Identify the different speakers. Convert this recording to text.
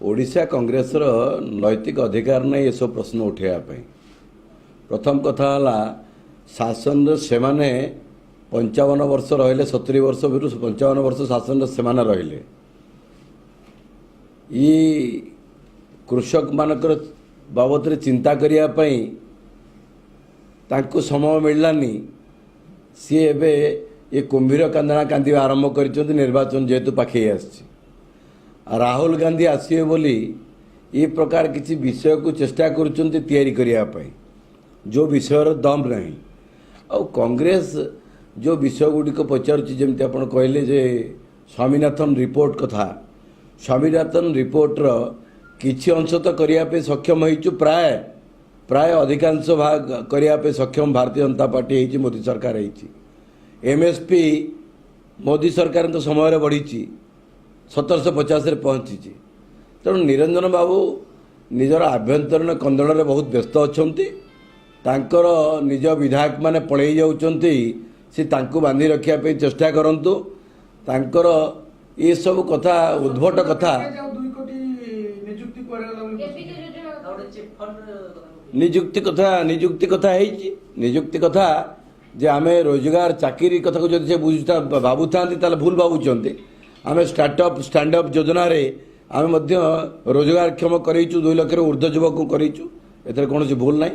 Speaker 1: ଓଡ଼ିଶା କଂଗ୍ରେସର ନୈତିକ ଅଧିକାର ନାହିଁ ଏସବୁ ପ୍ରଶ୍ନ ଉଠାଇବା ପାଇଁ। ପ୍ରଥମ କଥା ହେଲା, ଶାସନରେ ସେମାନେ 55 ବର୍ଷ ରହିଲେ। 70 ବର୍ଷ ଭିତରୁ 55 ବର୍ଷ ଶାସନରେ ସେମାନେ ରହିଲେ। ଇ କୃଷକମାନଙ୍କର ବାବଦରେ ଚିନ୍ତା କରିବା ପାଇଁ ତାଙ୍କୁ ସମୟ ମିଳିଲାନି। ସିଏ ଏବେ ଏ କୁମ୍ଭୀର କାନ୍ଦଣା କାନ୍ଦିବା ଆରମ୍ଭ କରିଛନ୍ତି, ନିର୍ବାଚନ ଯେହେତୁ ପାଖେଇ ଆସିଛି। ରାହୁଲ ଗାନ୍ଧୀ ଆସିବେ ବୋଲି ଏ ପ୍ରକାର କିଛି ବିଷୟକୁ ଚେଷ୍ଟା କରୁଛନ୍ତି ତିଆରି କରିବା ପାଇଁ, ଯେଉଁ ବିଷୟର ଦମ୍ ନାହିଁ। ଆଉ କଂଗ୍ରେସ ଯେଉଁ ବିଷୟ ଗୁଡ଼ିକ ପଚାରୁଛି, ଯେମିତି ଆପଣ କହିଲେ ଯେ ସ୍ୱାମୀନାଥନ ରିପୋର୍ଟ କଥା, ସ୍ୱାମୀନାଥନ ରିପୋର୍ଟର କିଛି ଅଂଶ ତ କରିବା ପାଇଁ ସକ୍ଷମ ହେଇଛୁ। ପ୍ରାୟ ପ୍ରାୟ ଅଧିକାଂଶ ଭାଗ କରିବା ପାଇଁ ସକ୍ଷମ ଭାରତୀୟ ଜନତା ପାର୍ଟି ହେଇଛି, ମୋଦି ସରକାର ହେଇଛି। ଏମ୍ଏସ୍ପି ମୋଦି ସରକାରଙ୍କ ସମୟରେ ବଢ଼ିଛି, 1750ରେ ପହଞ୍ଚିଛି। ତେଣୁ ନିରଞ୍ଜନ ବାବୁ ନିଜର ଆଭ୍ୟନ୍ତରୀଣ କନ୍ଦଳରେ ବହୁତ ବ୍ୟସ୍ତ ଅଛନ୍ତି। ତାଙ୍କର ନିଜ ବିଧାୟକମାନେ ପଳେଇ ଯାଉଛନ୍ତି, ସେ ତାଙ୍କୁ ବାନ୍ଧି ରଖିବା ପାଇଁ ଚେଷ୍ଟା କରନ୍ତୁ। ତାଙ୍କର ଏସବୁ କଥା ଉଦ୍ଭଟ କଥା।
Speaker 2: ଆଉ 2 କୋଟି ନିଯୁକ୍ତି କୁଆଡ଼େ ଗଲା ବୋଲି
Speaker 3: କେପିକେ
Speaker 2: ପ୍ରଶ୍ନ।
Speaker 3: ଯୋଜନା
Speaker 4: ଆଉ ଗୋଟେ ଚିଟ୍ ଫଣ୍ଡ କଥା।
Speaker 1: ନିଯୁକ୍ତି କଥା ହେଇଛି। ନିଯୁକ୍ତି କଥା ଯେ ଆମେ ରୋଜଗାର ଚାକିରି କଥାକୁ ଯଦି ସେ ବୁଝୁଥା ଭାବୁଥାନ୍ତି, ତାହେଲେ ଭୁଲ ଭାବୁଛନ୍ତି। ଆମେ ଷ୍ଟାର୍ଟଅପ୍ ଷ୍ଟାଣ୍ଡଅପ୍ ଯୋଜନାରେ ଆମେ ମଧ୍ୟ ରୋଜଗାରକ୍ଷମ କରେଇଛୁ, 2 ଲକ୍ଷରୁ ଉର୍ଦ୍ଧ୍ୱ ଯୁବକଙ୍କୁ କରେଇଛୁ। ଏଥିରେ କୌଣସି ଭୁଲ ନାହିଁ।